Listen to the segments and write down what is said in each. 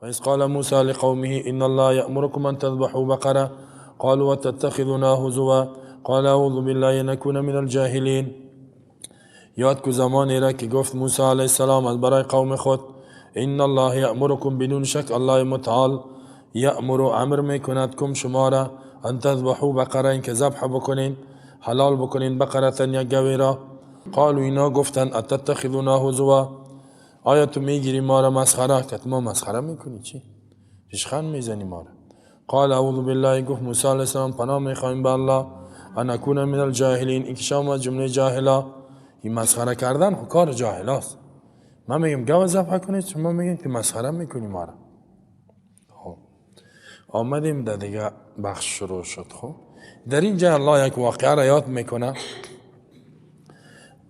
و قال موسى لقومه ان الله یأمرکم ان تذبحوا بقره قالوا وتتخذنا هزوا قال اعوذ بالله ان اكون من الجاهلین. یاد کو زمانی را که گفت موسی علیه السلام از برای قوم خود ان الله یأمرکم، بدون شک الله متعال یأمر امر میکند کم شما را ان تذبحوا بقره، اینکه ذبح بکنین، حلال بکنین بقره یک گوی را. قالوا اینا گفتن اتتخذنا هزوا، آیا تو میگیری ما را مسخره؟ که ما مسخره میکنی چی؟ ریشخند میزنی ما را. قال اعوذ بالله، گفت موسی علیه السلام پناه میخوایم به الله ان اکون من الجاهلین، اینکه شما جمله جاهلا. این مسخره کردن خب کار جاهلاست. من میگم گاو ذبح کنید، شما میگین که مسخره میکنی ما را. خب آمدیم در دیگه بخش شروع شد. خب در اینجا الله یک واقعه را یاد میکنه.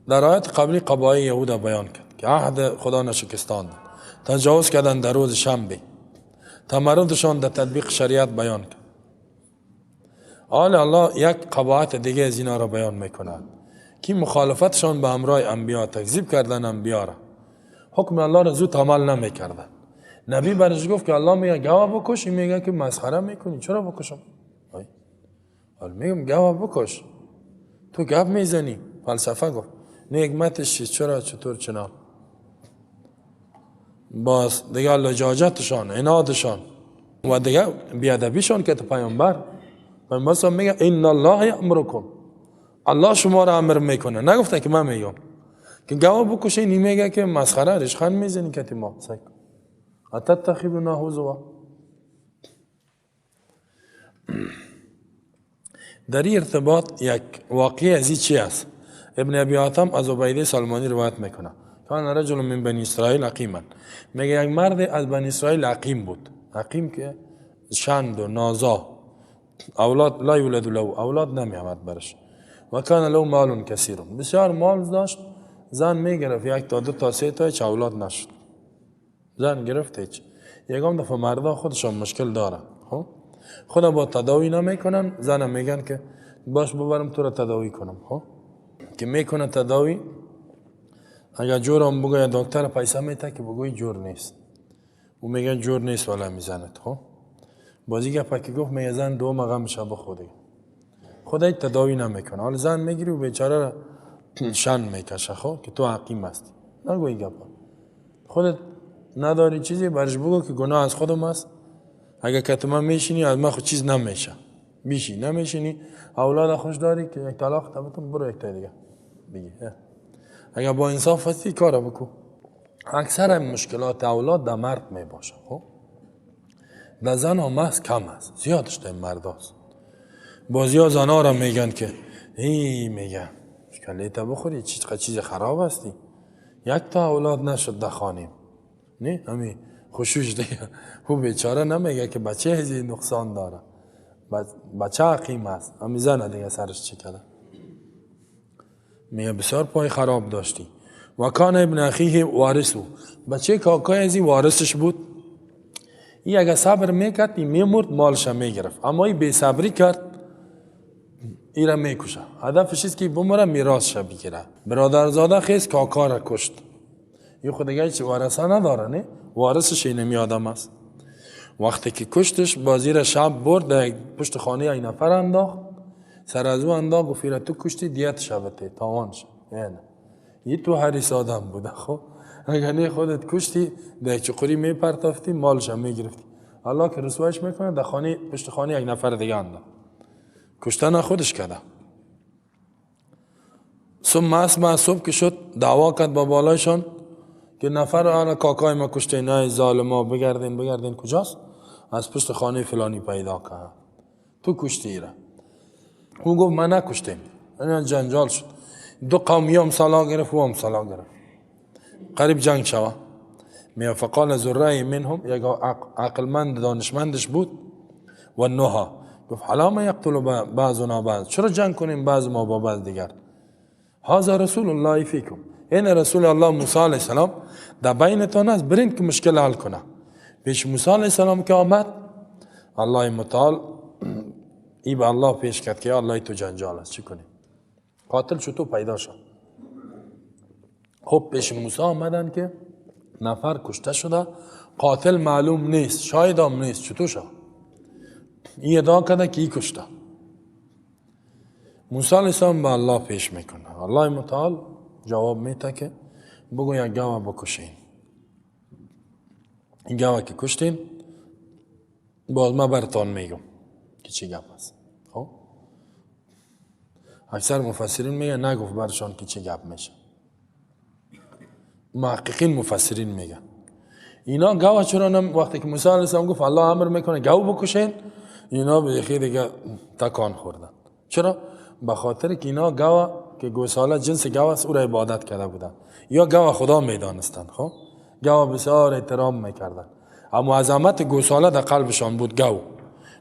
در آیت قبلی قبایل یهود بیان کرد که عهد خدا نشکستاندند، تجاوز کردن در روز شنبه، تمردشان در تطبیق شریعت بیان کرد. حال الله یک قباحت دیگه از اینا را بیان میکند که مخالفتشان به همراه انبیا، تکذیب کردن انبیا را، حکم الله را زود عمل نمیکردن. نبی برش گفت که الله میگه گواه بکش، این میگه که مسخره میکنی، چرا بکشم؟ حال میگم گواه بکش، تو گپ میزنی، فلسفه گفت نه حکمتش چیست، چرا چطور چنان. باز دیگه لجاجتشان، عنادشان و دیگه بیادبیشان که تو پیامبر میگه ان الله یامرکم، الله شما را امر میکنه، نگفته که من میگم که گواه بکشین. این میگه که مسخره، ریشخند میزنی که ما سگ اتتخذنا هزوا. در این ارتباط یک واقعه از چی است؟ ابن ابی حاتم از عبیده سلمانی روایت میکنه کان رجل من بنی اسرائیل عقیما، میگه یک مرد از بنی اسرائیل عقیم بود. عقیم که شند و نازا، اولاد لا یولد له، اولاد نمیآمد برش. و کان له مال کثیر، بسیار مال داشت. زن میگرفت یک تا دو تا سه تا، هیچ اولاد نشد. زن گرفت هیچ. یکم دفعه مردا خودشان مشکل دارن، خب خدا با تداوی نمیکنن، زن میگن که باش ببرم تو را تداوی کنم. خب که میکنه تداوی، اگر جورم بگوید دکتر پیسه میته که بگوی جور نیست، او میگن جور نیست ولی میزند. خب بازی گپا که گفت میگه زن دو مغم شب خودی خدای تداوی نمیکنه. حالا زن میگیری و بیچاره را شن میکشه، خب که تو عقیم هستی، نگو این گپا، خودت نداری چیزی برش بگو که گناه از خودم است. اگر که تو من میشینی از من خود چیز نمیشه، میشی نمیشینی اولاد خوش داری که یک طلاق تبتون برو یک تا دیگه بگی. اگر با انصاف هستی کارا بکن. اکثر مشکلات اولاد در مرد میباشه، خب در زن ها محض کم است، زیادش در مرد هست. بازی ها زن ها را میگن که ای میگن کلیتا بخوری چیز خراب هستی، یک تا اولاد نشد در خانیم، نه همی خشوش دیگه. او بیچاره نمیگه که بچه هزی نقصان داره، بچه عقیم است، همی زن دیگه سرش چی کرده، میگه بسیار پای خراب داشتی. و کان ابن اخیه وارثو، بچه کاکای ازی وارثش بود. این اگه صبر میکرد این میمرد مالش میگرفت، اما این بی صبری کرد این را میکشه. هدفش است که بمره میراثش بگیره. برادرزاده خیز کاکا را کشت. این خود دیگه هیچ وارثه نداره، نه وارثش اینمی آدم است. وقتی که کشتش بازی را شب برد در پشت خانه این نفر انداخت، سر از او انداخت، گفت ایره تو کشتی دیت شبته تاوانش. یعنی یه تو حریص آدم بوده. خب اگر نه خودت کشتی در چقوری میپرتافتی مالش هم میگرفتی. الله که رسوایش میکنه در خانه پشت خانه یک نفر دیگه انداخت، کشتن خودش کرده. ثم اسمع، صبح که شد دعوا کرد با بالایشان که نفر آن کاکای ما کشته، نه ظالما بگردین بگردین کجاست؟ از پشت خانه فلانی پیدا کرد، تو کشتی ایره. او گفت من نکشتیم. این جنجال شد، دو قوم هم سلاح گرفت و هم سلاح گرفت، قریب جنگ شوه. می فقال ذره منهم، یک عقلمند دانشمندش بود و نها، گفت حالا ما یقتل بعضنا بعض، چرا جنگ کنیم بعض ما با بعض دیگر؟ هذا رسول الله فیکم، این رسول الله موسی علیه السلام در بینتان است، برین که مشکل حل کنه. پیش موسی علیه السلام که آمد، الله متعال ای به الله پیش کرد که الله تو جنجال است، چی کنیم؟ قاتل چطور پیدا شد؟ خب پیش موسی آمدن که نفر کشته شده قاتل معلوم نیست، شاید هم نیست، چطور شد؟ این ادعا کرده که ای کشته. موسی علیه السلام به الله پیش میکنه. الله متعال جواب میده که بگو یک گاوه بکشین، این گاوه که کشتین باز من براتان میگم که چی گپ است. خب اکثر مفسرین میگن نگفت برشان که چی گپ میشه، محققین مفسرین میگن اینا گاوه چرا نم، وقتی که موسی علیه السلام گفت الله امر میکنه گاو بکشین، اینا به خیلی دیگه تکان خوردن. چرا؟ به خاطر که اینا گاوه که گوساله جنس گاوه است او را عبادت کرده بودن یا گاوه خدا میدانستند. خب گاوه بسیار احترام میکردن، اما عظمت گوساله در قلبشان بود. گاو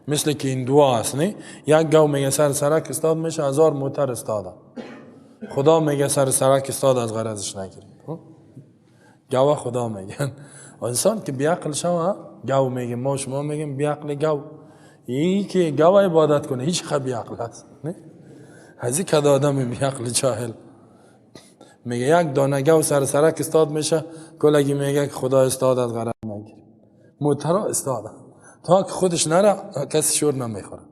مثل که این دعا است، نه؟ یک گاو میگه سر سرک استاد میشه، 1000 موتر استاده. خدا میگه سر سرک استاد، از غرضش نگیرید. گاوه خدا میگن. انسان که بیعقل شوه گاو میگه، ما شما میگیم بیعقل گاو. این که گاو عبادت کنه هیچ خب بیعقل است، نه؟ از این که آدم بیعقل جاهل میگه یک دانه گاو سر سرک استاد میشه، کلگی میگه که خدا استاد از غرض نگیر. موترا استاده تا که خودش نره کسی شور نمیخوره.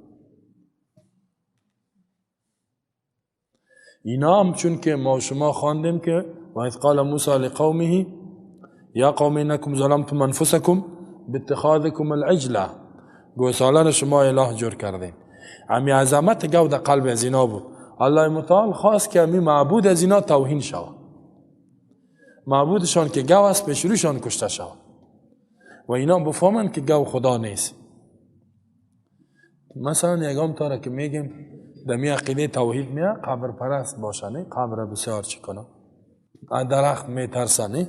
اینا هم چون که ما شما خواندیم که و اذ قال موسی لقومه یا قوم انکم ظلمتم انفسکم باتخاذکم العجله، گوساله شما اله جور کردین. امی عظمت گاو در قلب از اینا بود. الله متعال خواست که امی معبود از اینا توهین شود، معبودشان که گاو است پیش روشان کشته شود و اینا بفهمند که گاو خدا نیست. مثلا یگام تاره که میگیم دمی عقیده توحید میاد قبر پرست باشه، نه؟ قبر بسیار چی کنه، از درخت میترسه، نه؟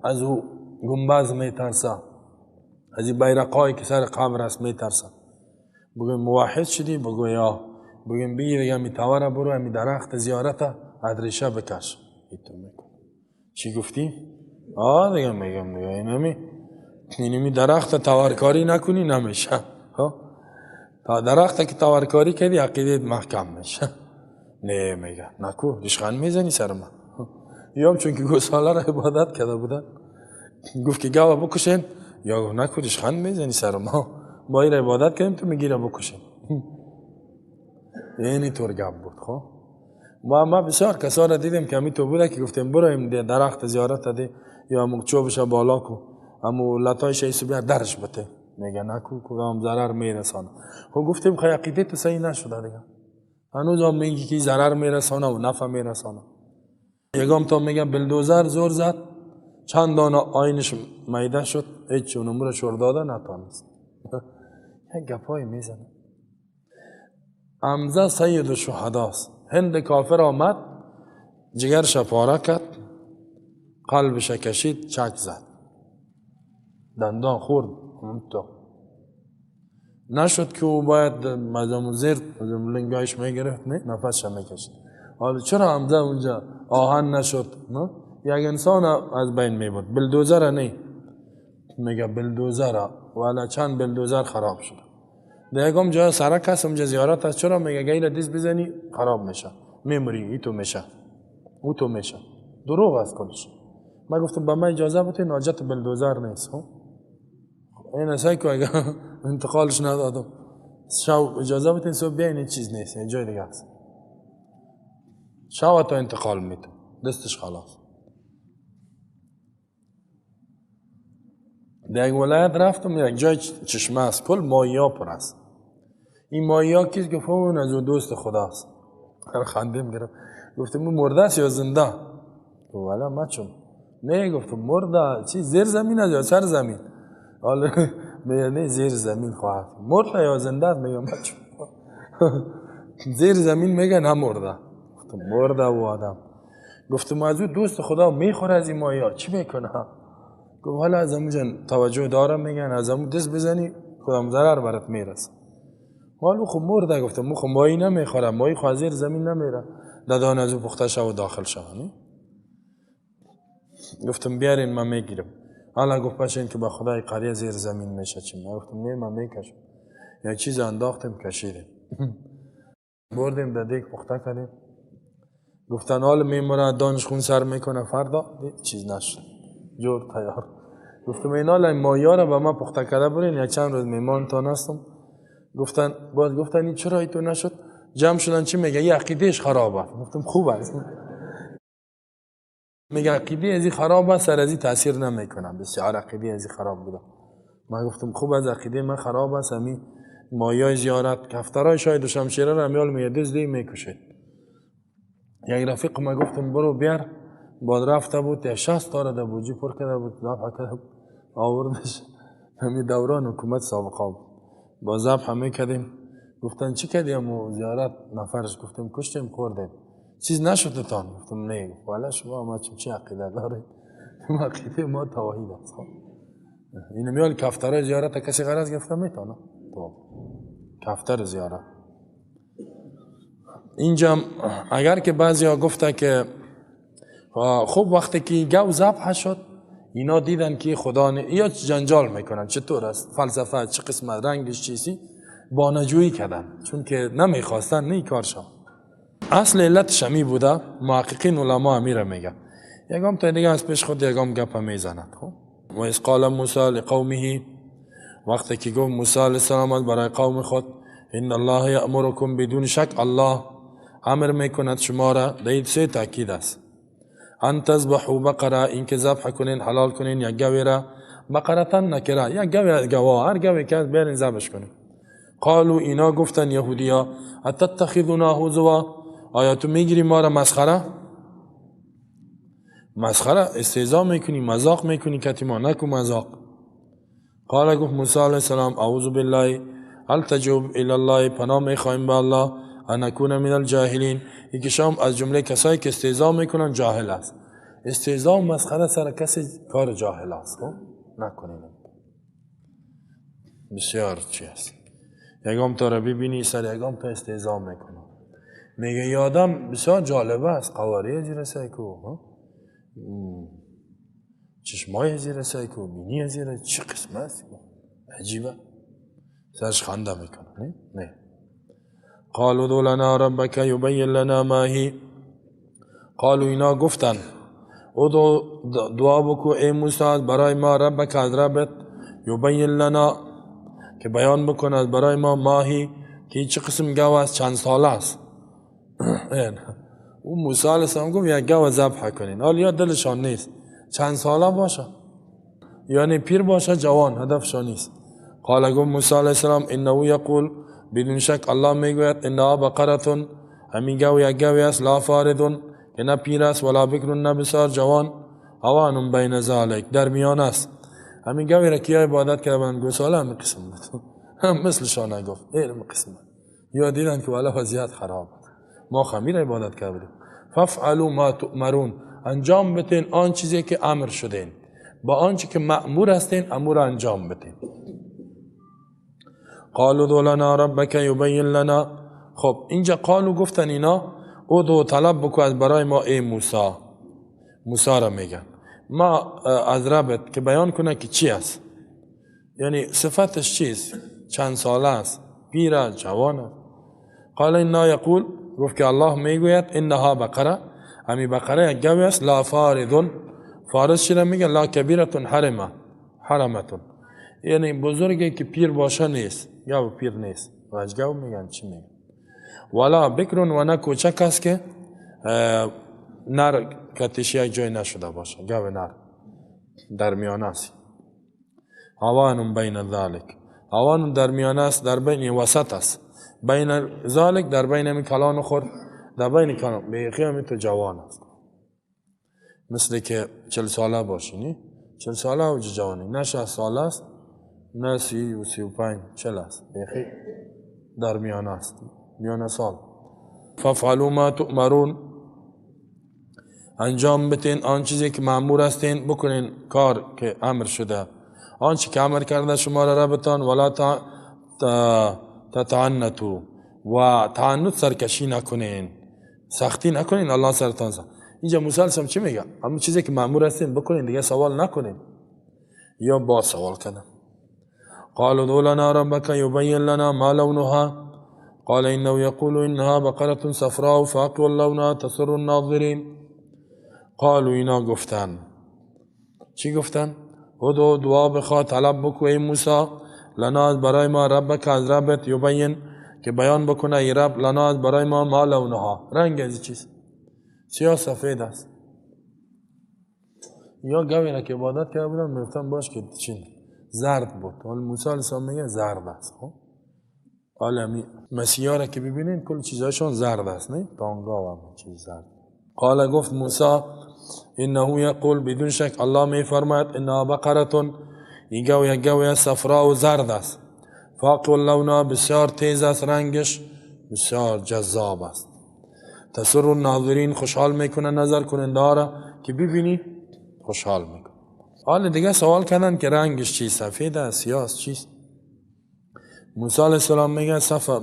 از او گنبز میترسه، از این بیرقایی که سر قبر است میترسه. بگویم موحد شدی، بگو یا بگویم بگی دیگه می تاوره برو می درخت زیارت ادریشه بکش. ایتو میکن چی گفتی؟ آه دیگه میگم دیگه اینمی درخت تاورکاری نکنی نمیشه. تا درخت که تاورکاری کردی عقیده محکم میشه. نه میگه نکو ریشخند میزنی سر من. یا چون که گوساله را عبادت کرده بودن گفت که گاوه بکشین، یا گفت نکو ریشخند میزنی سر ما، با این عبادت کردیم تو میگی را بکشین. اینی طور گپ بود. خب ما بسیار کسا را دیدیم که همی تو بوده که گفتیم برو درخت زیارت ده یا چوبش بالا کو امو لطایش ایسو بیار درش بته، میگه نکو کدام ضرر میرسانه. خب گفتیم خیلی عقیده تو صحیح نشده دیگه، هنوز هم میگی که ضرر میرسانه و نفع میرسانه. یگام تا میگه بلدوزر زور زد چند دانه آینش میده شد، هیچ اونمو شور داده نتانست. یک گپای میزنه. حمزه سید الشهداست، هند کافر آمد جگرش پاره کرد، قلبش کشید، چک زد، دندان خورد، تو نشد که او باید مزام زیر لنگایش میگرفت، نه نفسش میکشید. حالا چرا حمزه اونجا آهن نشد؟ نه یک انسان از بین میبرد، بلدوزر نه، میگه بلدوزر ولی چند بلدوزر خراب شد. در یکم جای سرک هست اونجا زیارت هست، چرا میگه گیل دیز بزنی خراب میشه، میموری، ای تو میشه، او تو میشه، دروغ است کلش. من گفتم به من اجازه بده، ناجت بلدوزر نیست. این اصلا که اگه انتقالش ندادم شو اجازه بده صبح بیاین، این چیز نیست، این جای دیگه است. شو تا انتقال میده دستش خلاص. در یک ولایت رفتم، یک جای چشمه است، کل ماهی پر است. این ماهی کیست؟ گفت اون از اون دوست خداست. خندیم گرفت، گفتم اون مرده است یا زنده؟ گفت والا ما چون نه، گفتم مرده چی زیر زمین است یا سر زمین؟ حالا میگه نه زیر زمین خواهد، مرده یا زنده است؟ میگم ما چون زیر زمین میگه نه مرده. گفتم مرده و آدم. گفتم از اون دوست خدا میخوره از این ماهی چی میکنه؟ گفت حالا از اونجا توجه دارم، میگن از اون دست بزنی کدام ضرر برات میرسه. حالا خب مرده. گفتم خب ماهی نمیخوره، ماهی خو از زیر زمین نمیره، ددان از او پخته شو و داخل شو. گفتم بیارین من میگیرم. حالا گفت پاشین که با خدای قریه زیر زمین میشه چی؟ من گفتم نه من میکشم. یا چیز انداختیم کشیدیم بردیم در دیگ پخته کردیم. گفتن حالا میمونه دانش خون سر میکنه فردا، چیز نشد، جور تیار. گفتم اینا مایا را به ما پخته کرده برین، یک چند روز میمان هستم. گفتن باز گفتن این چرا ایتو نشد؟ جمع شدن چی میگه؟ یه عقیدهش خرابه. گفتم خوب است. میگه عقیده ازی خراب است، سر ازی تاثیر نمیکنه. بسیار عقیده ازی خراب بوده. من گفتم خوب از عقیده من خراب است، همین مایای زیارت کفترای شاید و شمشیره را میال میگه دزدی میکشید. یک رفیق ما گفتم برو بیار، بعد رفته بود یا 60 تا را در بوجی پر کرده بود، ذبح کرده بود، آوردش. همین دوران حکومت سابقه بود. با ذبح میکردیم. گفتن چی کردیم و زیارت نفرش؟ گفتم کشتیم خوردیم. چیز نشد تان؟ گفتم نه. والا شما ما چه عقیده دارید؟ عقیده ما توحید است. این میال کفترای زیارت کسی غرض گرفته میتونه تو کفتر زیارت. اینجا اگر که بعضیا گفته که خب وقتی که گو ذبح شد اینا دیدن که خدا یا جنجال میکنن، چطور است فلسفه، چه قسم رنگش چیزی، بانجویی کردن چون که نمیخواستن نه کارشان. اصل علت شمی بوده، محققین علما امیر میگه. یکم تا دیگه از پیش خود یکم گپ میزند. خب و اذ قال موسی لقومه، وقتی که گفت موسی علیه السلام برای قوم خود ان الله یأمرکم، بدون شک الله امر میکند شما را. در سه تاکید است. ان تذبحوا بقره، اینکه ذبح کنین حلال کنین یک گوی را، بقرتن نکره، یک گوی گوا، هر گوی که بیارین ذبحش کنین. قالوا اینا گفتن یهودیا اتتخذنا هزوا، آیا تو میگیری ما را مسخره؟ مسخره استهزا میکنی، مذاق میکنی، کتی ما نکو مذاق. قال گفت موسی علیه السلام اعوذ بالله التجوب الی الله، پناه میخوایم به الله، ان اکون من الجاهلین، یکی شام از جمله کسایی که استهزا میکنن جاهل است. استهزا و مسخره سر کسی کار جاهل است، نکنین. بسیار چی است. یگام تا را ببینی سر یگام تا استهزا میکنه. میگه یادم بسیار جالبه است، قواره زیر سیکو، چشمای زیر سیکو، بینی زیر، چه قسمه است، عجیبه. سرش خنده میکنه. نه نه. قالوا ادع لنا ربک یبین لنا ما هی. قالوا اینا گفتن ادع، دعا بکو ای موسی برای ما، ربک از ربت، یبین لنا که بیان بکن از برای ما، ماهی که چه قسم گاو است، چند ساله است. او موسی علیه السلام گفت یک گاو ذبح کنین. حالا یا دلشان نیست چند ساله باشه، یعنی پیر باشه جوان، هدفشان نیست. قال گفت موسی علیه السلام انه یقول، بدون شک الله میگوید انها بقرة، همین گاو یک گاوی است، لا فارض که نه پیر است، ولا بکر نه بسیار جوان، عوان بین ذلک در میان است. همین گاوی را کیا عبادت کردن گوساله همین قسم بود. هم مثلشان نگفت این قسم. یا دیدن که والا وضعیت خراب، ما خمیر عبادت کردیم. فافعلوا ما تؤمرون، انجام بتین آن چیزی که امر شدین، با آنچه که مأمور هستین امر انجام بتین. قالوا ادع لنا ربک یبین لنا. خب اینجا قالوا گفتن اینا ادعو طلب بکو از برای ما ای موسی. موسی را میگن ما از ربت که بیان کنه که چی است، یعنی صفتش چیست، چند ساله است، پیر است، جوان است. قال انا یقول، گفت که الله میگوید انها بقره، امی بقره یک گوی است، لا فارض، فارض چی را میگه؟ لا کبیرتون حرمه، حرمتون، یعنی بزرگی که پیر باشه نیست، گاو پیر نیست، گاو میگن چی میگن. ولا بکر و نه کوچک است که نر کتش یک جای نشده باشه، گاو نر در میانه است. عوان بین ذلک، عوان در میانه است، در بین وسط است، بین ذلک در بین می کلان خور، در بین کلان بیخی هم تو جوان است، مثل که 40 ساله باشی، نی 40 ساله و جوانی، نه 60 ساله است، نه 30 و 35، 40 است، بیخی در میانه است، میانه سال. فافعلوا ما تؤمرون، انجام بتین آن چیزی که مأمور هستین بکنین، کار که امر شده، آنچه که امر کرده شما را ربتان. ولا تتعنتوا، و تعنت سرکشی نکنین، سختی نکنین، الله سرتان سر. اینجا موسی علیه السلام چی میگه؟ همون چیزی که مأمور هستین بکنین دیگه، سوال نکنین. یا با سوال کردن. قالوا ادع لنا ربک یبین لنا ما لونها قال انه یقول انها بقرة صفراء فاقع لونها تسر الناظرین. قالوا اینا گفتن، چی گفتن؟ ادعو دعا بخواه، طلب بکو ای موسی، لنا از برای ما، ربک از ربت، یبین که بیان بکنه ای رب، لنا از برای ما، ما لونها، رنگ از چیز سیاه سفید است. یا گوی را که عبادت کرده بودن میگفتن باش که چین زرد بود. حالا موسی علیه السلام میگه زرد است. خب حالا مسیحا را که ببینین کل چیزایشان زرد است، نه تانگا و همه چیز زرد. قال گفت موسی انه یقول بدون شک الله می فرماید انها بقره، این گوی یک گوی صفرا و زرد است، فاقع اللون بسیار تیز است، رنگش بسیار جذاب است، تسر الناظرین خوشحال میکنه نظر کننده را که ببینی خوشحال میکنه. حالا دیگه سوال کردن که رنگش چی، سفید است، سیاه است، چیست؟ موسی علیه السلام میگه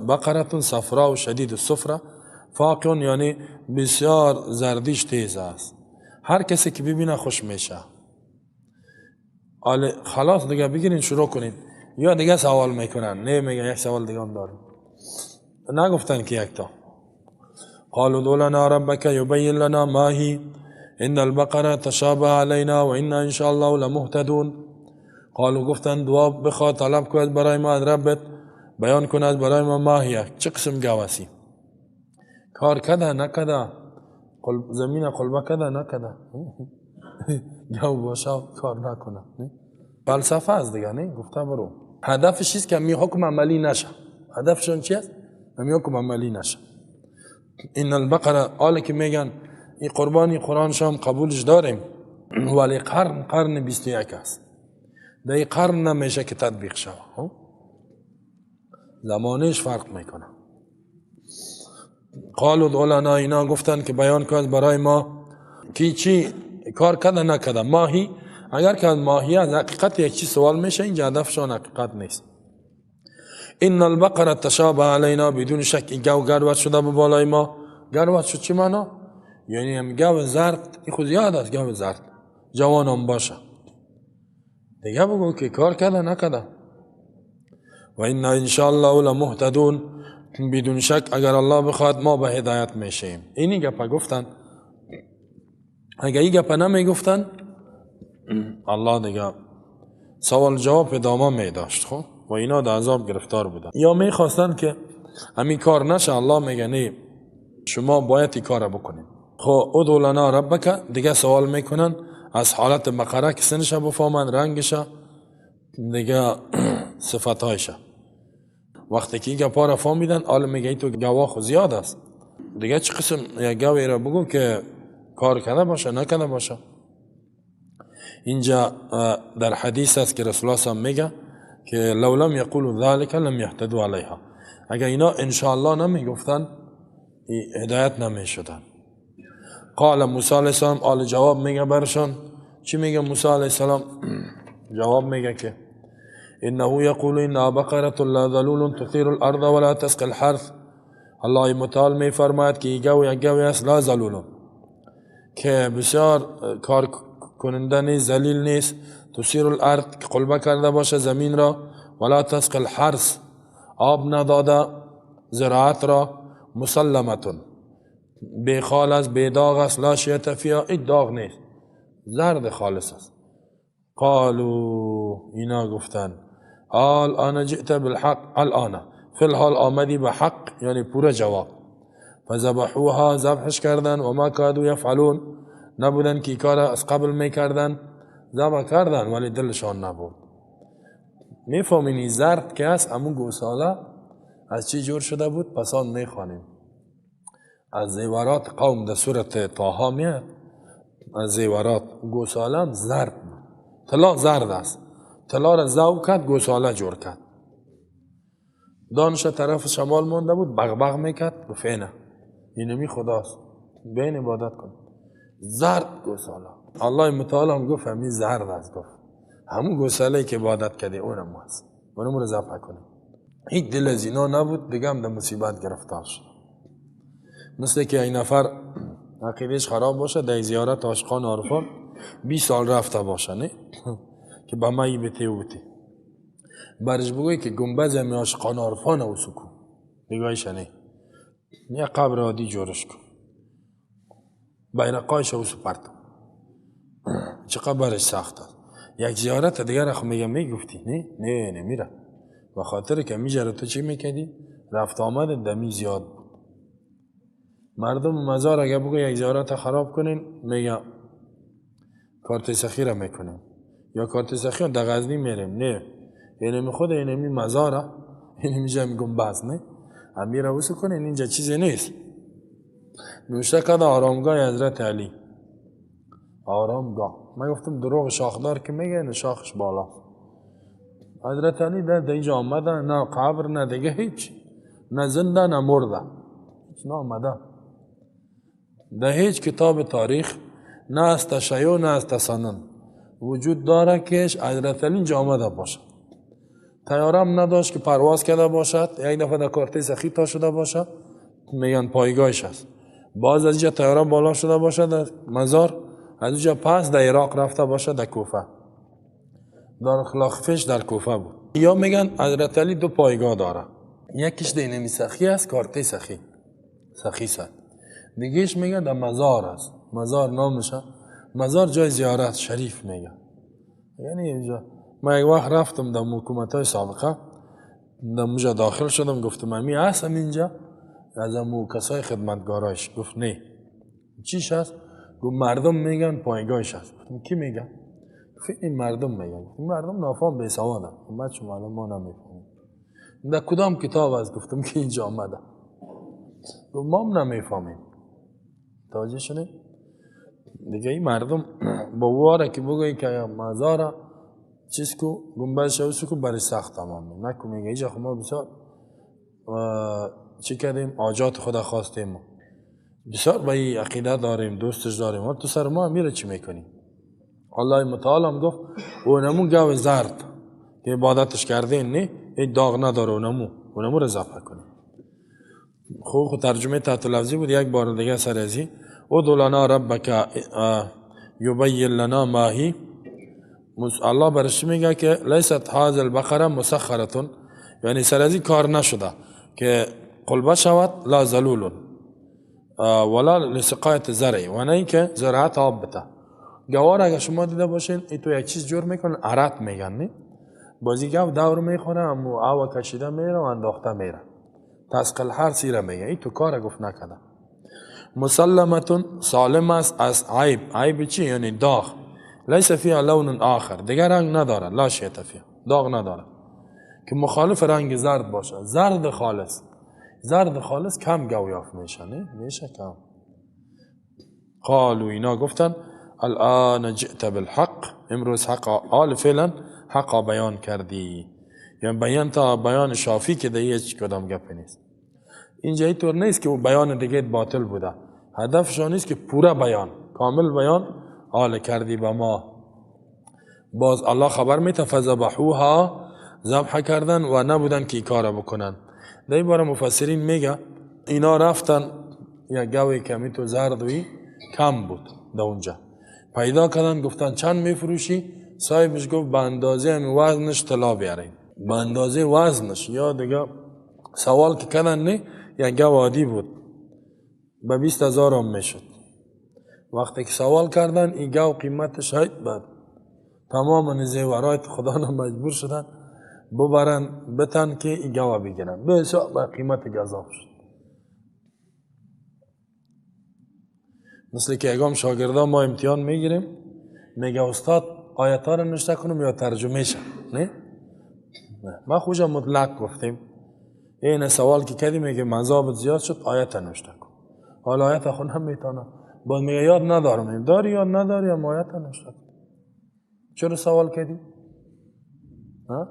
بقره صفرا و شدید الصفرا فاقع، یعنی بسیار زردیش تیز است، هر کسی که ببینه خوش میشه. حالا خلاص دیگه بگیرین شروع کنین. یا دیگه سوال میکنن، نه میگه یک سوال دیگه هم داریم، نگفتن که یک تا. قالوا ادع لنا ربك يبين لنا ما هي ان البقره تشابه علينا وانا ان شاء الله لمهتدون. قالوا گفتن دعا بخواه، طلب کن برای ما از ربت، بیان کن از برای ما ما هي، چه قسم گواسی، کار کده نکده، زمین قلبه کده نکده، گو باشه کار نکنه، فلسفه است دیگه، نه گفته برو. هدفش چیست که می حکم عملی نشه. هدفشون چی است؟ می حکم عملی نشه. ان البقره، حالا که میگن این قربانی قرآن شام قبولش داریم، ولی قرن 21 است، در این قرن نمیشه که تطبیق شود، زمانش فرق میکنه. قالوا ادع لنا، اینا گفتن که بیان کن برای ما کی چی کار کده نکده. ماهی، اگر که ماهی از حقیقت یک چیز سوال میشه، اینجا هدفشان حقیقت نیست. ان البقره تشابه علینا، بدون شک این گو گروت شده به بالای ما. گروت شد چی معنا؟ یعنی هم گو زرد، این خود یاد است گو زرد جوانم باشه دیگه، بگو که کار کده نکده. و ان ان شاء الله لمهتدون، بدون شک اگر الله بخواد ما به هدایت میشیم. اینی گپا گفتن، اگر این گپا نمیگفتن الله دیگه سوال جواب ادامه می داشت. خب و اینا در عذاب گرفتار بودن، یا میخواستن که همین کار نشه، الله میگه نه شما باید این کار بکنید. خب ادع لنا ربک، دیگه سوال میکنن از حالت بقره که سنش بفهمن، رنگش، دیگه صفتهایش. وقتی که این گپا را فهمیدن، حالا میگه تو گواه خو زیاد است دیگه، چه قسم یک گوی را بگو که کار کرده باشه نکرده باشه. اینجا در حدیث است که رسول الله صلی میگه که لو لم یقولوا ذلك لم یهتدوا علیها، اگر اینا انشاءالله نمیگفتن هدایت نمیشدن. قال موسی علیه السلام، آل جواب میگه برشان. چی میگه موسی علیه السلام؟ جواب میگه که انه یقول انها بقره لا ذلول تثیر الارض ولا تسقي الحرث. الله متعال میفرماید که گو یک گوی است لا ذلول، که بسیار کار کننده نیست، ذلیل نیست، تثیر الارض که قلبه کرده باشه زمین را، ولا تسقي الحرث آب نداده زراعت را، مسلمتون بی خال است، بی داغ است، لا شیء فیها، این داغ نیست، زرد خالص است. قالوا اینا گفتن الان جئت بالحق، الان فی الحال آمدی به حق، یعنی پورا جواب. فذبحوها ذبحش کردن، و ما کادوا یفعلون، نبودن که کار از قبل میکردن، ذبح کردن ولی دلشان نبود. میفهمینی زرد که است امون گوساله از چی جور شده بود؟ پسان میخوانیم از زیورات قوم در سورت طه میاد، از زیورات گوساله هم زرد بود، طلا زرد است، طلا را ذوب کرد گوساله جور کرد، دانش طرف شمال مانده بود، بغبغ میکرد، گفت اینه اینمی خداست، بین عبادت کن. زرد گوساله، الله متعال هم گفت همین زرد است، گفت همون گوساله که عبادت کردی اونم هست، اونم رو ذبح کنی. هیچ دل از اینا نبود دیگه، هم در مصیبت گرفتار شد. مثل که این نفر عقیدهش خراب باشه، در زیارت عاشقان عارفان 20 سال رفته باشه، نه که به مایی بته و بته، برش بگوی که گنبز همی عاشقان عارفان او سکو نگاهیش نه، یه قبر عادی جورش کن، بیرقایش او سپرد، چقدر برش سخت است. یک زیارت دیگر خو میگه میگفتی نه نه نمیره، به خاطر که میجره تو چی میکردی؟ رفت آمد دمی زیاد بود. مردم مزار اگه بگو یک زیارت خراب کنین، میگه کارت سخی را میکنیم یا کارت سخی در غزنی میریم. نه، اینمی خود اینمی مزاره، اینمی جا میگم بس نه، امیر وسو کنین اینجا چیزی نیست. نوشته کرده آرامگاه حضرت علی، آرامگاه. من گفتم دروغ شاخدار که میگه نه شاخش بالا. حضرت علی در اینجا آمده، نه قبر نه دیگه هیچ، نه زنده نه مرده، هیچ نه آمده. در هیچ کتاب تاریخ نه از تشیع نه از تسنن وجود داره که حضرت علی اینجا آمده باشه. طیاره نداشت که پرواز کرده باشد، یک دفعه در کارته سخی تا شده باشد، میگن پایگاهش است. باز از اینجا طیاره بالا شده باشد در مزار، از اینجا پس در عراق رفته باشد در کوفه، در خلافش در کوفه بود. یا میگن حضرت علی دو پایگاه داره، یکیش در اینمی سخی است، کارته سخی سخی است، دیگهش میگن در مزار است. مزار نامشه، مزار جای زیارت شریف میگن. یعنی اینجا من یک وقت رفتم در حکومت های سابقه، در موجه داخل شدم، گفتم امی هستم اینجا، از امو کسای خدمتگارایش. گفت نه، چیش هست؟ گفت مردم میگن پایگاهش هست. گفتم کی میگن؟ گفت این مردم میگن. گفتم مردم نافهم بی سوادن، ما چون معلوم ما نمیفهمیم. در کدام کتاب هست؟ گفتم که اینجا آمده. گفت ما هم نمیفهمیم. توجه شدی؟ دیگه این مردم با واره که بگویی که مزاره چیز کو گنبد شو کو برای سخت تمام نکو. میگه اینجا خب ما بسیار چی کردیم، آجات خدا خواستیم، بسیار با این عقیده داریم، دوستش داریم، ولی تو سر ما میره چی میکنی؟ الله متعال هم گفت اونمو گاو زرد که عبادتش کردین نه، این داغ نداره، اونمو رو ذبح کنیم. خو ترجمه تحت لفظی بود. یک بار دیگه سر ازی ادع لنا ربک یبین لنا ما هی. الله برش میگه که لیست هذه البقره مسخرتون، یعنی سر ازی کار نشده که قلبه شود، لا ذلول ولا لسقایت زرع، و نه اینکه زراعت آب بده. گوار اگه شما دیده باشین ای تو یک چیز جور میکنن، عرق میگن نی، بازی گاو دور میخوره، امو آوا کشیده میره و انداخته میره، تسقل هر سیره میگه. ای تو کار گفت نکده. مسلمتون سالم است از عیب. عیب چی؟ یعنی داغ. لیس فیها لون آخر، دیگه رنگ نداره، لا شیء فیها، داغ نداره که مخالف رنگ زرد باشه. زرد خالص، زرد خالص کم گاو یافت میشه، نه میشه کم. قالوا اینا گفتن الان جئت بالحق، امروز حق آل فعلا حق بیان کردی، یعنی بیان تا بیان شافی که دیگه هیچ کدام گپ نیست. اینجا اینطور نیست که بیان دیگه باطل بوده، هدفشان نیست که پورا بیان، کامل بیان آل کردی به ما. باز الله خبر میده فذبحوها، ذبح کردن و نبودن که این کار بکنن. در این باره مفسرین میگه اینا رفتن یک گاوی کمی تو زردوی کم بود در اونجا پیدا کردن، گفتن چند میفروشی؟ صاحبش گفت به اندازه همی وزنش طلا بیارین، به اندازه وزنش. یا دیگه سوال که کردن نه، یک گاو عادی بود به 20,000 هم میشد. وقتی که سوال کردن این گاو قیمتش هیچ بد، تمام زیورات خدا را مجبور شدن ببرن بتن که این گاو بگیرن، به حساب به قیمت گزاف شد. مثل که اگام شاگردان ما امتحان میگیریم، میگه استاد آیت ها رو نوشته کنم یا ترجمه شد؟ نه، ما خوشا مطلق گفتیم. این سوال که کردیم میگه مذاب زیاد شد، آیت نوشته کن. حالا آیت خود هم میتونه، باز میگه یاد ندارم. داری یاد نداری یا آیت نوشته کن؟ چرا سوال کردی؟ ها؟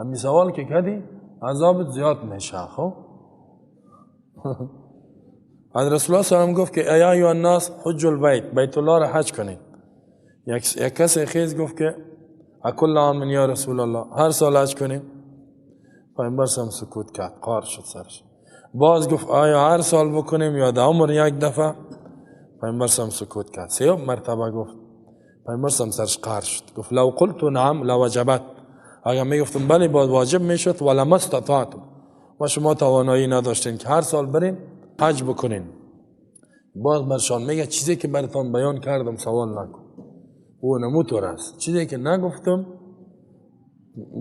همین سوال که کردی عذابت زیاد میشه. خب از رسول الله صلی الله علیه و گفت که یا ایها الناس حج البیت، بیت الله را حج کنید. یک کسی خیز گفت که اکل عام یا رسول الله، هر سال حج کنیم؟ پیامبر هم سکوت کرد، قار شد سرش. باز گفت آیا هر سال بکنیم یا در عمر یک دفعه؟ پیامبر هم سکوت کرد. سه مرتبه گفت، پیامبر هم سرش قار شد، گفت لو قلت نعم لوجبت، اگر میگفتم بله باز واجب میشد، ولما استطعتم، و شما توانایی نداشتین که هر سال برین حج بکنین. باز برشان میگه چیزی که براتان بیان کردم سوال نکن. او نموتور است. چیزی که نگفتم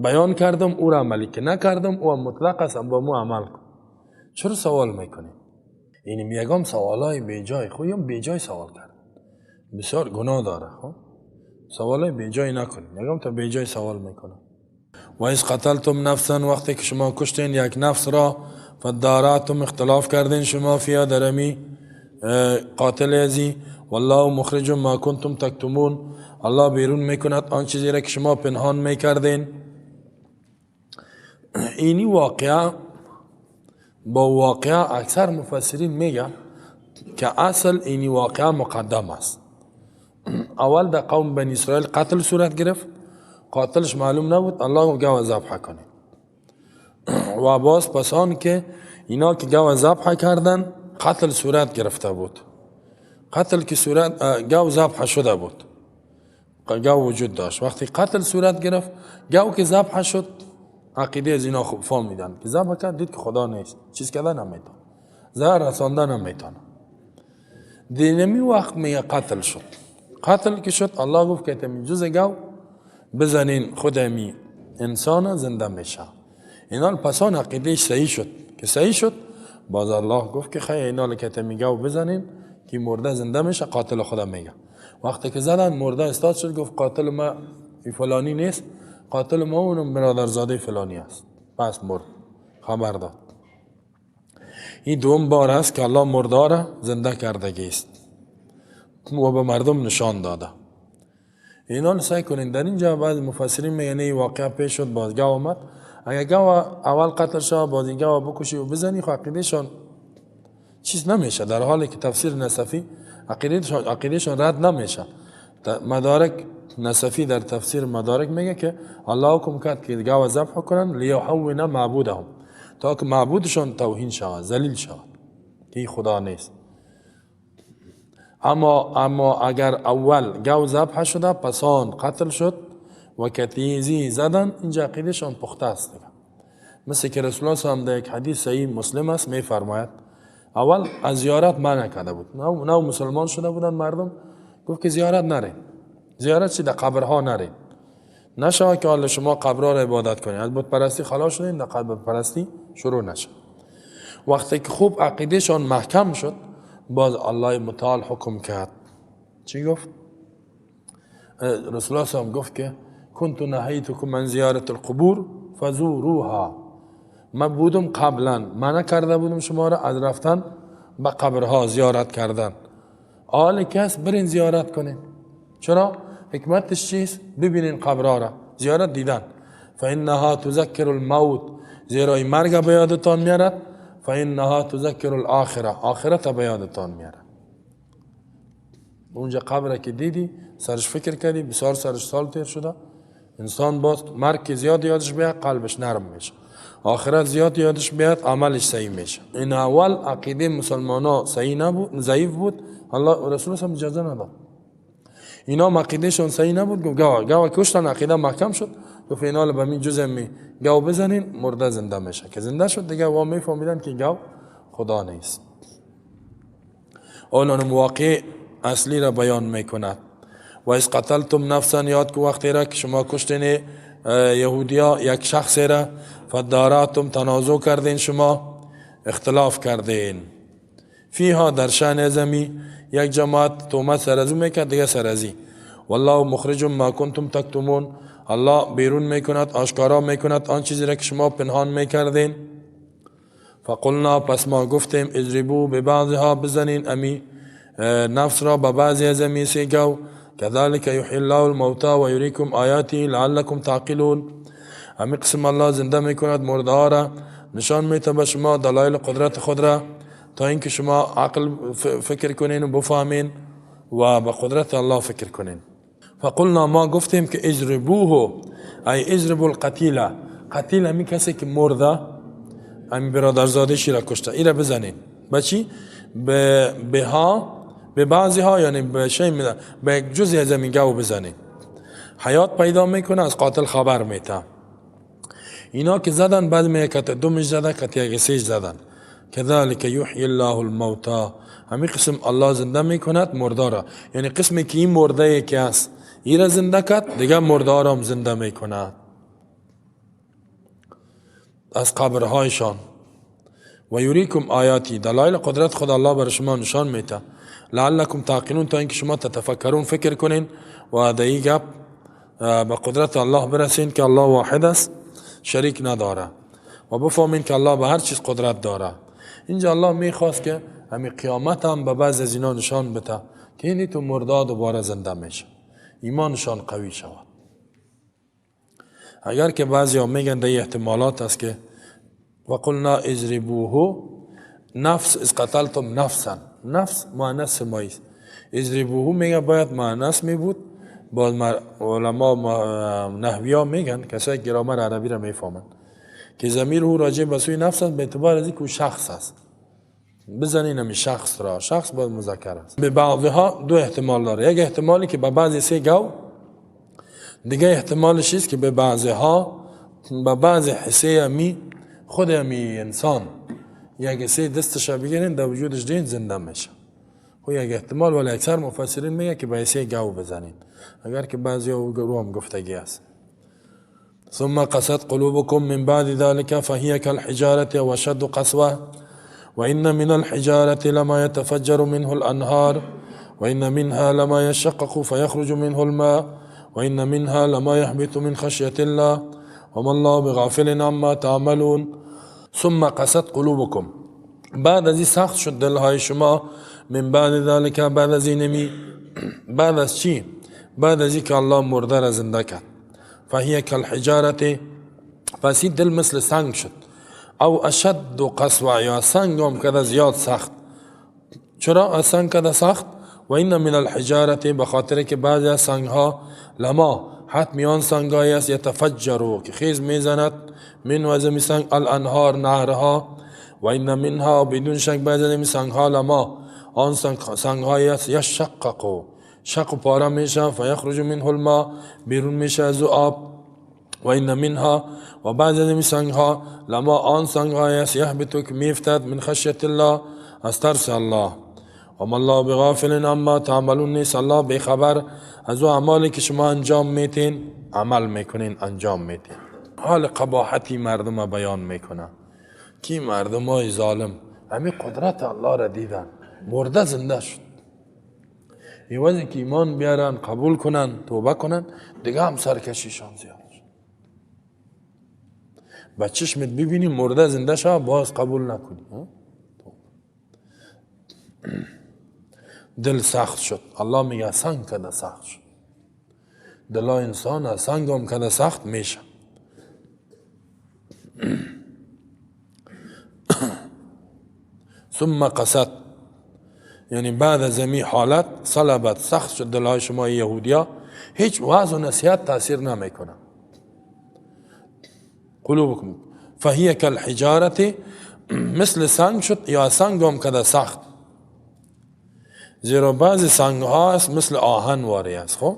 بیان کردم او را عملی که نکردم او مطلق است، با مو عمل کن. چرا سوال میکنی؟ یعنی میگم سوالای بی جای، خو بی جای سوال کرد بسیار گناه داره. خب سوالای بی جای نکنیم، میگم تا بی جای سوال میکنم. و اذ قتلتم نفسا، وقتی که شما کشتین یک نفس را، فداراتم اختلاف کردین شما فیا درمی قاتل ازی، والله مخرج ما کنتم تکتمون، الله بیرون میکند آن چیزی را که شما پنهان میکردین. اینی واقعه با واقعه اکثر مفسرین میگه که اصل اینی واقعه مقدم است. اول در قوم بنی اسرائیل قتل صورت گرفت، قاتلش معلوم نبود، الله گفت گاو ذبح کنید. و باز پسان که اینا که گاو ذبح کردن قتل صورت گرفته بود، قتل که صورت گاو ذبح شده بود، گاو وجود داشت. وقتی قتل صورت گرفت، گاو که ذبح شد، عقیده از اینا خوب فهمیدن که ذبح کرد، دید که خدا نیست، چیز کردن نمیتونه، ضرر رساندن نمیتونه. دینمی وقت میگه قتل شد. قتل که شد الله گفت که تمی جز گاو بزنین خودمی انسان زنده میشه. اینا پسان عقیده صحیح شد، که صحیح شد باز الله گفت که خیلی اینا که تمی گاو بزنین که مرده زنده میشه، قاتل خدا میگه. وقتی که زدن مرده استاد شد، گفت قاتل ما فلانی نیست، قاتل ما اونم برادرزاده فلانی است. پس مرد، خبر داد. این دوم بار است که الله مرده را زنده کردگی است و به مردم نشان داده. اینا سعی کنین در اینجا بعض مفسرین میگن این واقعه پیش شد، باز گاو آمد. اگر گاو اول قتل شد باز این گاو بکشی و بزنی، خب عقیدهشان چیز نمیشه، در حالی که تفسیر نصفی عقیدهشان رد نمیشه. مدارک نصفی در تفسیر مدارک میگه که الله حکم کرد که گاو ذبح کنن لیحون معبودهم، تا که معبودشان توهین شود، ذلیل شود که خدا نیست. اما اگر اول گاو ذبح شده پسان قتل شد و کتیزی زدن، اینجا عقیدهشان پخته است. مثل که رسول الله صلی الله علیه و در یک حدیث صحیح مسلم است میفرماید اول از زیارت منع کرده بود، نو مسلمان شده بودن مردم، گفت که زیارت نرین، زیارت چی؟ در قبرها نرین، نشود که حالا شما قبرها را عبادت کنین، از بت پرستی خلاص شدین، در قبر پرستی شروع نشد. وقتی که خوب عقیدهشان محکم شد، باز الله متعال حکم کرد. چی گفت؟ رسول الله صلی الله علیه و گفت که کنت نهیتکم من زیارت القبور فزوروها، من بودم قبلا منع کرده بودم شما را از رفتن به قبرها زیارت کردن، آل کس برین زیارت کنین. چرا؟ حکمتش چیست؟ ببینین قبرها را، زیارت دیدن. فانها تذکر الموت، زیرا این مرگ به یادتان میارد. فانها تذکر الاخره، آخرت به یادتان میاره. اونجا قبر که دیدی سرش فکر کردی، بسیار سرش سال تیر شده، انسان باز مرگ که زیاد یادش بیاد قلبش نرم میشه، آخرت زیاد یادش بیاد عملش صحیح میشه. این اول عقیده مسلمان ها صحیح نبود، ضعیف بود، الله رسول هم اجازه نداد. اینا عقیدهشون صحیح نبود، گفت گاو گاو کشتن، عقیده محکم شد، گفت اینا به می جزء می گاو بزنین مرده زنده میشه. که زنده شد دیگه وا میفهمیدن که گاو خدا نیست. اون واقع اصلی را بیان میکند. و از قتلتم نفسا، یاد کو وقتی را که شما کشتین یهودیا یک شخص را، فداراتم تنازع کردین، شما اختلاف کردین، فیها در شأن زمی، یک جماعت تومت سر از او میکرد دیگه سر ازی. والله مخرج ما کنتم تکتمون، الله بیرون میکند، آشکارا میکند آن چیزی را که شما پنهان میکردین. فقلنا، پس ما گفتیم اضربوا ببعضها، بزنین امی نفس را به بعضی از امی سیگو. كذلك يحيي الله الموتى ويريكم آياته لعلكم تعقلون. امی قسم الله زنده میکند مرده ها را، نشان میده به شما دلایل قدرت خود را، تا اینکه شما عقل فکر کنین و بفهمین و به قدرت الله فکر کنین. فقلنا، ما گفتیم که اضربوه، ای اضربوا القتیل، قتیل امی کسی که مرده، امی برادرزاده شی را کشته، ای را بزنین. به چی؟ به ها، به بعضی ها، یعنی به شی میده، به یک جزئی از این گاو بزنین، حیات پیدا میکنه، از قاتل خبر میده. اینا که زدن، بعد میگه کت دومش زده، کت یک سیش زدن. كذلك يحيي الله الموتى، همین قسم الله زنده میکند مرده را. یعنی قسمی که این مرده که است، ایره زنده کرد، دیگه مرده هم زنده میکند از قبرهایشان. و یریکم آیاتی، دلایل قدرت خود الله بر شما نشان میده. لعلکم تعقلون، تا اینکه شما تتفکرون، فکر کنین و در این گپ به قدرت الله برسین که الله واحد است، شریک نداره، و بفهمین که الله به هر چیز قدرت داره. اینجا الله میخواست که همین قیامت هم به بعض از اینا نشان بده که اینی تو مرده دوباره زنده میشه، ایمانشان قوی شود. اگر که بعضی ها میگن در احتمالات است که وقلنا اضربوه، نفس اذ قتلتم نفسا، نفس مؤنث مایی است. اضربوه میگه باید مؤنث می بود. باز علما نحویا میگن، کسایی که گرامر عربی را میفهمند، که ضمیر هو راجع به سوی نفس است به اعتبار از اینکه او شخص است. بزنین همی شخص را، شخص باید مذکر است. به بعضها دو احتمال داره، یک احتمالی که به بعضی سه گو، دیگه احتمالش است که به بعضها، به بعض حصه امی خود امی انسان یک حصه دستش بگیرین در وجودش دین زنده میشه. خب یک احتمال، ولی اکثر مفسرین میگه که به حصه گو بزنین، اگر که بعضی ها رو هم گفتگی است. ثم قست قلوبكم من بعد ذلك فهي كالحجارة واشد قسوة وإن من الحجارة لما يتفجر منه الأنهار وإن منها لما يشقق فيخرج منه الماء وإن منها لما يهبط من خشية الله وما الله بغافل عما تعملون. ثم قست قلوبكم، بعد از این سخت شد دلهای شما، من بعد ذلك، بعد از اینمی، بعد از چی؟ بعد از اینکه الله مرده را زنده کرد. فهي كالحجارة، پس این دل مثل سنگ شد، او اشد قسوة، یا سنگ هم کده زیاد سخت. چرا از سنگ کده سخت؟ و این من الحجارة، به خاطر که بعضی از سنگ ها لما، حتمی آن سنگ های است، یتفجرو، که خیز میزند، من و از سنگ الانهار، نهرها. و این منها، بدون شک بعضی از سنگ ها لما، آن سنگ های است، یشققو، شق و پاره میشه، فیخرج منه الماء، بیرون میشه از او آب. و این منها، و بعضی از این سنگ ها لما، آن سنگ های است، یهبط، که میفتد، من خشیت الله، از ترس الله. و ما الله بغافل عما تعملون، نیست الله بیخبر از او اعمالی که شما انجام میتین، عمل میکنین، انجام میتین. حال قباحتی مردم بیان میکنه کی مردم های ظالم همین قدرت الله را دیدن، مرده زنده شد، عوضی که ایمان بیارن، قبول کنن، توبه کنن، دیگه هم سرکشیشان زیاد شد. با چشمت ببینی مرده زنده شد، باز قبول نکنی، دل سخت شد. الله میگه سنگ کده سخت شد، دل انسان سنگ هم کده سخت میشه. ثم قست، یعنی بعد از این حالت صلبت، سخت شد دلهای شما یهودیا، هیچ وعظ و نصیحت تاثیر نمیکنه. قلوبکم فهی کالحجارة، مثل سنگ شد یا سنگ هم کده سخت، زیرا بعضی سنگ ها است مثل آهن واری است. خب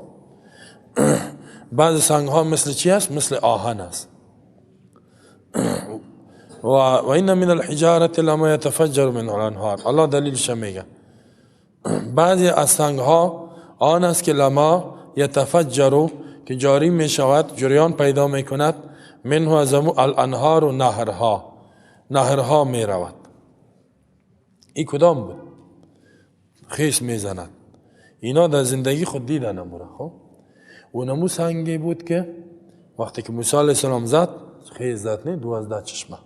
بعضی سنگ ها مثل چی است؟ مثل آهن است. و این من الحجارة لما يتفجر منه الانهار، الله دلیلش میگه بعضی از سنگ ها آن است که لما یتفجر، که جاری می شود، جریان پیدا می کند، منه از الانهار و نهرها، نهرها می رود. این کدام بود؟ خیس می زند. اینا در زندگی خود دیدن امورا. خب و نمو سنگی بود که وقتی که موسی علیه السلام زد، خیس زد، نه 12 چشمه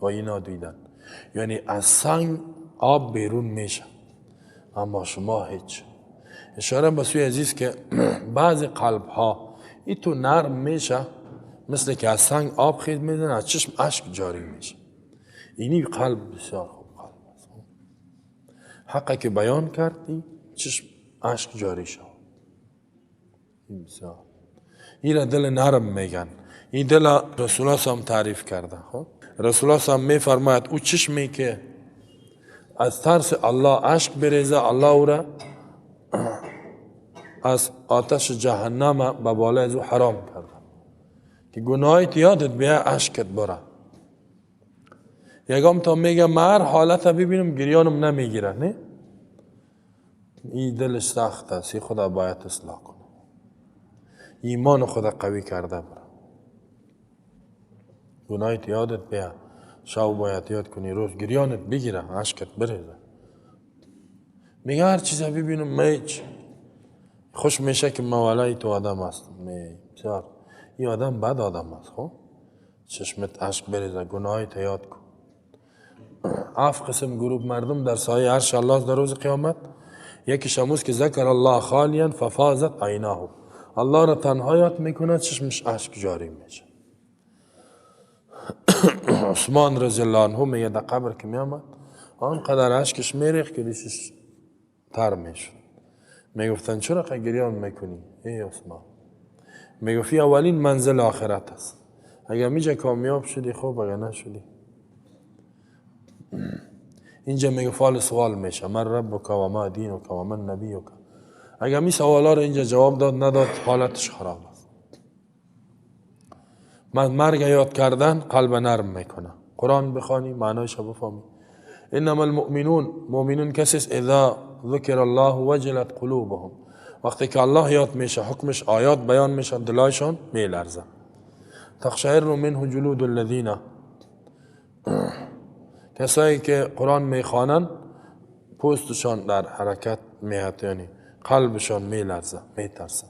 و اینا دیدن، یعنی از سنگ آب بیرون میشه، اما شما هیچ. اشاره به سوی عزیز که بعضی قلب ها ای تو نرم میشه، مثل که از سنگ آب خیز میزنه، از چشم اشک جاری میشه. اینی قلب بسیار خوب قلب است. حقی که بیان کردی چشم اشک جاری شد. این بسیار این را دل نرم میگن. این دل رسول الله هم تعریف کرده. خب رسول الله هم میفرماید او چشمی که از ترس الله اشک بریزه، الله او را از آتش جهنم به بالای از او حرام کرده که گناهیت یادت بیا اشکت بره. یگام تا میگه من هر حالت ببینم گریانم نمیگیره، نه؟ این دلش سخت است، این خدا باید اصلاح کنه، ایمان خدا قوی کرده بره. گناهت یادت بیا، شب باید یاد کنی، روز گریانت بگیره، اشکت بریزه. میگه هر چیز ببینم میچ خوش میشه که مولای تو آدم است. بسیار این آدم بد آدم است. خب چشمت اشک بریزه، گناهت یاد کن. 7 قسم گروه مردم در سایه عرش الله در روز قیامت. یکی شموس که ذکر الله خالیا ففاضت عیناه، الله را تنها یاد میکنه چشمش اشک جاری میشه. عثمان رضی الله عنه میگه در قبر که میامد آنقدر اشکش میریخت که ریشش تر میشد. میگفتن چرا گریان میکنی ای عثمان؟ میگفت اولین منزل آخرت است، اگر میجا کامیاب شدی خوب، اگر نشدی اینجا میگه فال سوال میشه، من ربک و ما دینک و من نبیک. اگر می سوالا رو اینجا جواب داد نداد حالتش خراب است. من مرگ یاد کردن قلب نرم میکنه. قرآن بخوانی معنایش بفهمی. انما المؤمنون، مؤمنون کسی است اذا ذکر الله وجلت قلوبهم، وقتی که الله یاد میشه حکمش آیات بیان میشه دلایشان میلرزه. تقشعر منه جلود الذین، کسایی که قرآن میخوانن پوستشان در حرکت میاد، یعنی قلبشان میلرزه میترسه.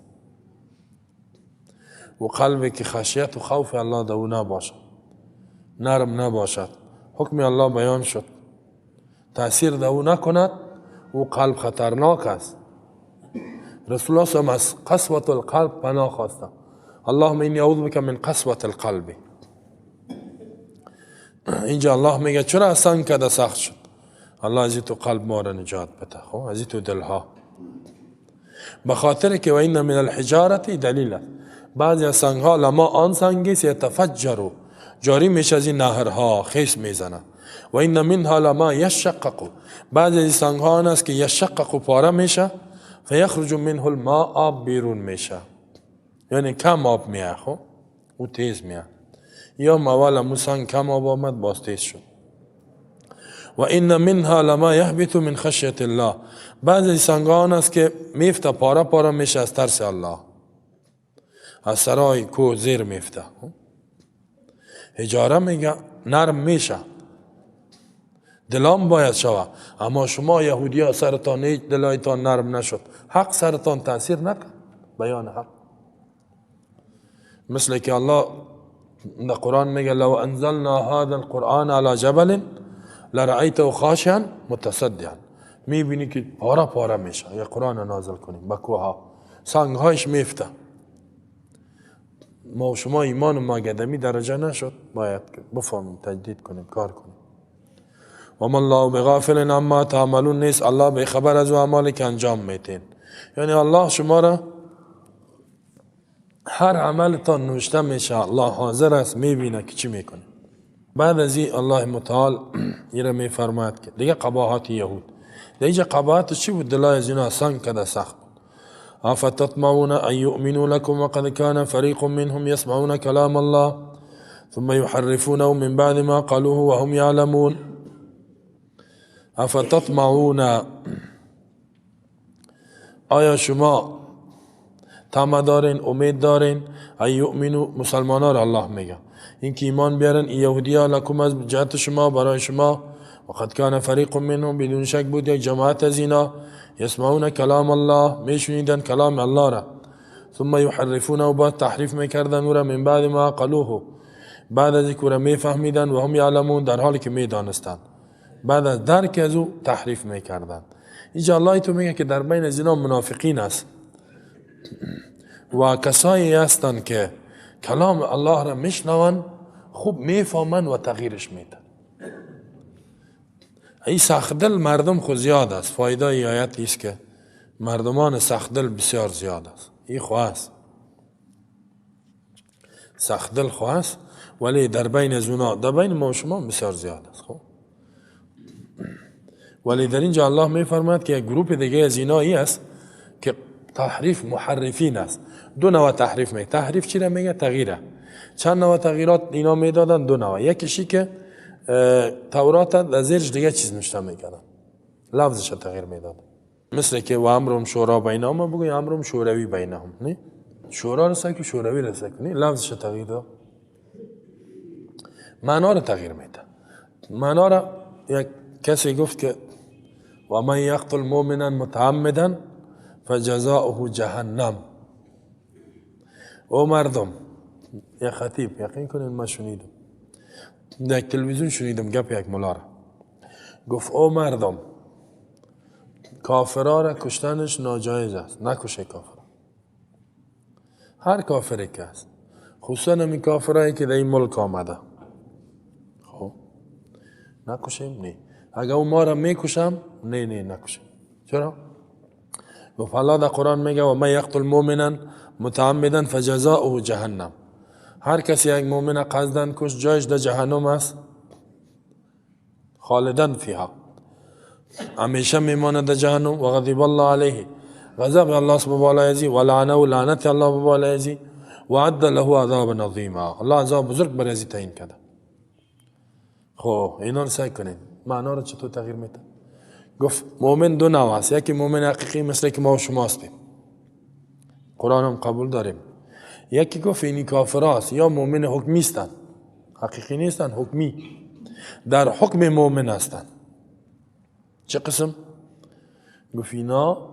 و قلبی که خشیت و خوف الله در او نباشد، نرم نباشد، حکم الله بیان شد تاثیر در او نکند، او قلب خطرناک است. رسول الله صلی الله علیه و از قسوة القلب پناه خواسته، اللهم انی اعوذ بک من قسوة القلب. اینجا الله میگه چرا سنگ کده سخت شد؟ الله از تو قلب ما را نجات بده، خب از تو دلها، به خاطر که و این من الحجارت دلیل است. بعضی از سنگ ها لما آن سنگی یتفجر، جاری میشه از این نهرها خیس میزنه. و این منها لما یشقق، بعضی از سنگ ها آن است که یشقق پاره میشه، فیخرج منه الماء، آب بیرون میشه، یعنی کم آب میاد، خب او تیز میاد. یا اول مو سنگ کم آب آمد باز تیز شد. و این منها لما یهبط من خشیت الله، بعضی سنگ ها آن است که میفته پاره پاره میشه از ترس الله، از سرای کوه زیر میفته. حجاره میگه نرم میشه، دلام باید شوه، اما شما یهودی ها سرتان هیچ دلایتان نرم نشد، حق سرتان تاثیر نکرد، بیان حق. مثل که الله در قرآن میگه لو انزلنا هذا القرآن على جبل لرأیته خاشعا متصدعا، میبینی که پاره پاره میشه. یا قرآن نازل کنیم به کوه ها، سنگ هایش میفته. ما و شما ایمان ما گدمی درجه نشد، باید بفهمیم، تجدید کنیم، کار کنیم. و ما الله بغافل عما تعملون، نیست الله به خبر از اعمالی که انجام میتین. یعنی الله شما را هر عملتان نوشته میشه، الله حاضر است، میبینه که چی میکنه. بعد از این الله متعال ایره میفرماید که دیگه قباحت یهود، دیگه قباحت چی بود؟ دلای از اینا سنگ کده سخت بود. افتطمعون ان یؤمنوا لكم وقد كان فريق منهم يسمعون كلام الله ثم يحرفونه من بعد ما قالوه وهم يعلمون. افتطمعون، آیا شما طمع دارین، امید دارین، ان یؤمنوا، مسلمانان را الله میگه این که ایمان بیارن، این یهودی ها لکم از جهت شما، برای شما، وقد کان فریق منهم، بدون شک بود یک جماعت از اینا، یسمعون کلام الله، میشنیدن کلام الله را، ثم یحرفونه، و بعد تحریف میکردن او را، من بعد ما قالوه، بعد از اینکه او را میفهمیدن، و هم یعلمون، در حالی که میدانستند، بعد از درک از او تحریف میکردن. اینجا الله تو میگه که در بین از اینا منافقین است و کسایی هستند که کلام الله را میشنون، خوب میفهمن و تغییرش میدن. این سخت دل مردم خو زیاد است. فایده ای آیت است که مردمان سخت دل بسیار زیاد است. این خو است، سخت دل خو است، ولی در بین از اونا، در بین ما و شما بسیار زیاد است. خب ولی در اینجا الله میفرماید که یک گروه دیگه از اینا ای است که تحریف محرفین است. دو نوع تحریف میگه. تحریف چی را میگه؟ تغییره. چند نوع تغییرات اینا میدادن؟ دو نوع. یکیشی که تورات در زیرش دیگه چیز نوشته میکردن، لفظش تغییر میدادن. مثل که و امرهم شورا بینهم بگوی امرهم شوروی بینهم، نه؟ شورا رسه که شوروی رسه کنی، لفظش تغییر داد، معنا را تغییر میده. معنا را یک کسی گفت که و من یقتل مؤمنا متعمدا فجزاؤه جهنم. او مردم، یک خطیب، یقین کنین من شنیدم در تلویزیون، شنیدم گپ یک ملا را، گفت او مردم، کافرا را کشتنش ناجایز است، نکشه کافر، هر کافری که است، خصوصا همین کافرایی که در این ملک آمده. خب نکشیم؟ نه. اگر او ما را میکشم؟ نه نه نکشیم. چرا؟ گفت الله در قرآن میگه و من یقتل مؤمنا متعمدا فجزاؤه جهنم. هر کسی یک مؤمن قصدن کش، جایش در جهنم است، خالدن فیها، همیشه میماند در جهنم. و غضب الله علیه، غضب الله سبحانه بالای ازی، و لعنه و لعنت الله بالای ازی، و عد له عذاب عظیما. الله عذاب بزرگ بر ازی تعیین کرده. خب اینا رو سعی کنین معنا رو چطور تغییر میده. گفت مؤمن دو نوع است، یکی مؤمن حقیقی مثل که ما و شما هستیم، قرآن هم قبول داریم. یکی گفت اینی کافر است یا مؤمن حکمی هستند، حقیقی نیستند، حکمی، در حکم مؤمن هستند. چه قسم؟ گفت اینا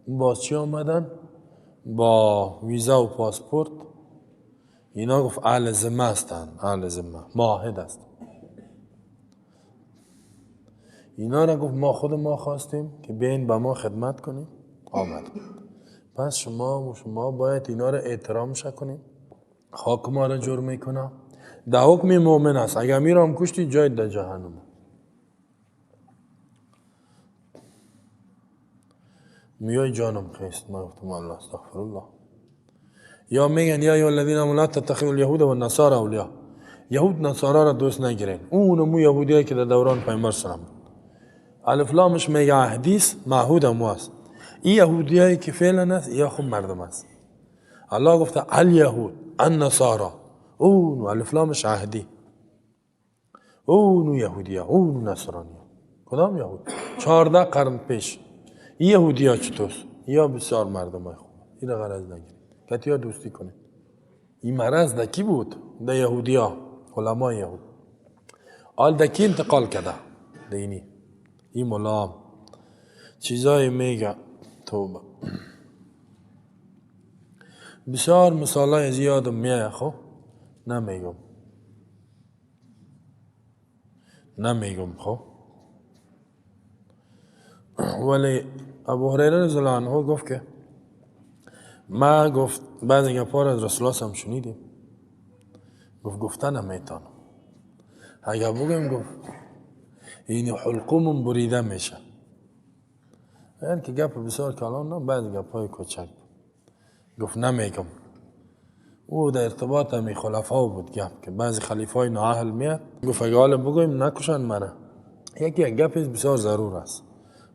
با چی آمدن؟ با ویزا و پاسپورت. اینا گفت اهل ذمه هستند، اهل ذمه، معاهد هستند. اینا را گفت ما خود ما خواستیم که بیاین به ما خدمت کنیم، آمد. پس شما و شما باید اینا را احترام کنیم، خاک ما را جور میکنه، در حکم مؤمن است. اگر میرام کشتی جای در جهنم. میای جانم خیست، ما گفتم الله استغفر الله. یا میگن یا ایها الذین آمنوا لا تتخذوا اليهود والنصارى اولیاء، یهود نصارا را دوست نگیرین. اون مو یهودیایی که در دوران پیامبر سلام الف لامش میگه حدیث معهود هم است. این یهودیایی که فعلا است یا خود مردم است. الله گفته الیهود النصارا، اون الف لامش عهدی، اون یهودیا، اون نصرانی. کدام یهود؟ 14 قرن پیش. این یهودیا چطور؟ یا بسیار مردم های خوب، این را غرض نگیرید، کتی دوستی کنید. این مرض ده کی بود؟ ده یهودیا، علمای یهود. آل ده کی انتقال کرده؟ ده اینی این ملام چیزایی میگه. توبه. بسیار مثالای زیادم میایه، خب نمیگم نمیگم خب. ولی ابو هریره رضی الله عنه گفت که ما گفت بعضی گپا را از رسول الله هم شنیدیم، گفت گفتن نمیتونم، اگر بگم گفت این حلقومون بریده میشه. یعنی که گپ بسیار کلان نه، بعضی گپای کوچک گفت نمیگم. او در ارتباط همی خلفا بود گپ که بعضی خلیفای نااهل میاد، گفت اگه حالا بگویم نکشن مرا. یکی یک گپ بسیار ضرور است،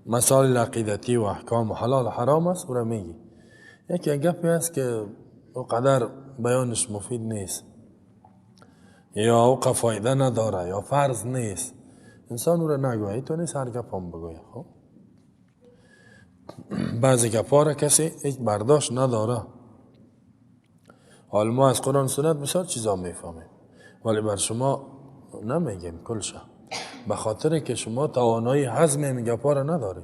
مسائل عقیدتی و احکام و حلال و حرام است، او را میگی. یکی یک گپی است که او قدر بیانش مفید نیست، یا او فایده نداره، یا فرض نیست، انسان او را نگوید، تو نیست هر گپ هم بگوید. خب بعضی گپا را کسی هیچ برداشت نداره. حال ما از قرآن سنت بسیار چیزا میفهمیم، ولی بر شما نمیگیم کلشه، به خاطر که شما توانایی هضم این گپا را ندارید.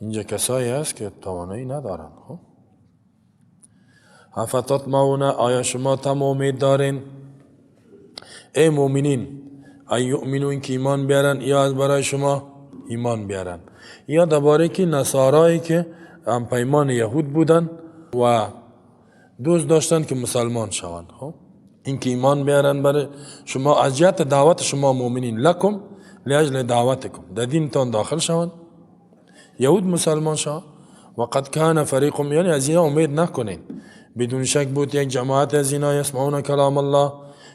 اینجا کسایی هست که توانایی ندارن. خب افتطمعون، آیا شما تم امید دارین ای مؤمنین ای یؤمنون که ایمان بیارن، یا از برای شما ایمان بیارن، یا درباره که نصارایی که هم پیمان یهود بودن و دوست داشتن که مسلمان شوند. خب این که ایمان بیارن برای شما از جهت دعوت شما مؤمنین، لکم لاجل دعوتکم، در دینتان داخل شوند، یهود مسلمان شوند. وقد کان فریق، یعنی از اینا امید نکنین، بدون شک بود یک جماعت از اینا یسمعون کلام الله،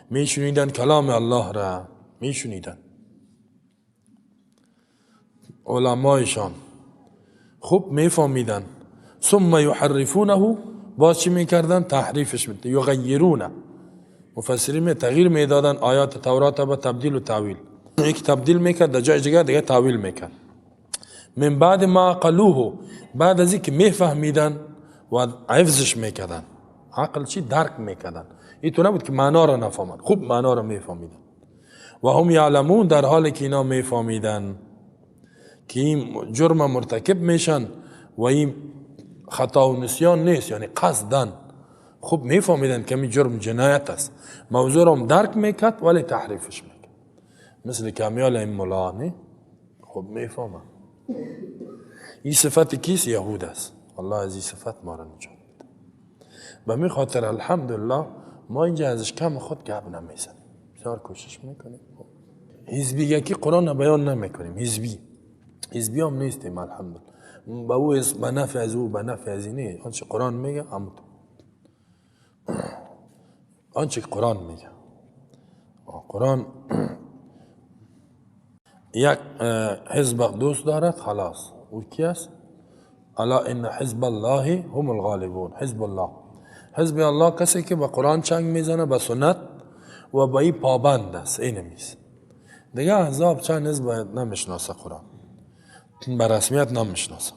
میشنیدن کلام الله را، میشنیدن علمایشان خوب میفهمیدن. ثم یحرفونه، باز چی میکردن؟ تحریفش میدن، یغیرونه. مفسرین می تغییر میدادن آیات تورات به تبدیل و تاویل. یکی تبدیل میکرد در جای دیگه، دیگه تاویل میکرد. من بعد ما عقلوه، بعد از اینکه میفهمیدن و حفظش میکردن. عقل چی؟ درک میکردن. این تو نبود که معنا را نفهمن، خوب معنا را میفهمیدن. و هم یعلمون، در حالی که اینا میفهمیدن که این جرم مرتکب میشن و این خطا و نسیان نیست، یعنی قصدن. خوب میفهمیدن که این جرم جنایت است، موضوع را هم درک میکرد ولی تحریفش میکرد. مثل کمیال این ملا نه، خوب میفهمن. این صفت کیست؟ یهود است. الله از این صفت ما را نجات بده. به می خاطر الحمدلله ما اینجا ازش کم خود گپ نمیزنیم، بسیار کوشش میکنیم. حزبی یکی قرآن بیان نمیکنیم، حزبی هم نیستیم الحمدلله. به او به نفع از او به نفع از اینه. آنچه قرآن میگه همون، آنچه قرآن میگه. قرآن یک حزب دوست دارد، خلاص. او کی است؟ الا ان حزب الله هم الغالبون. حزب الله، حزب الله کسی که به قرآن چنگ میزنه، به سنت و به این پابند است. این نیست دیگه. احزاب چند حزب نمیشناسه، قرآن به رسمیت نمیشناسه.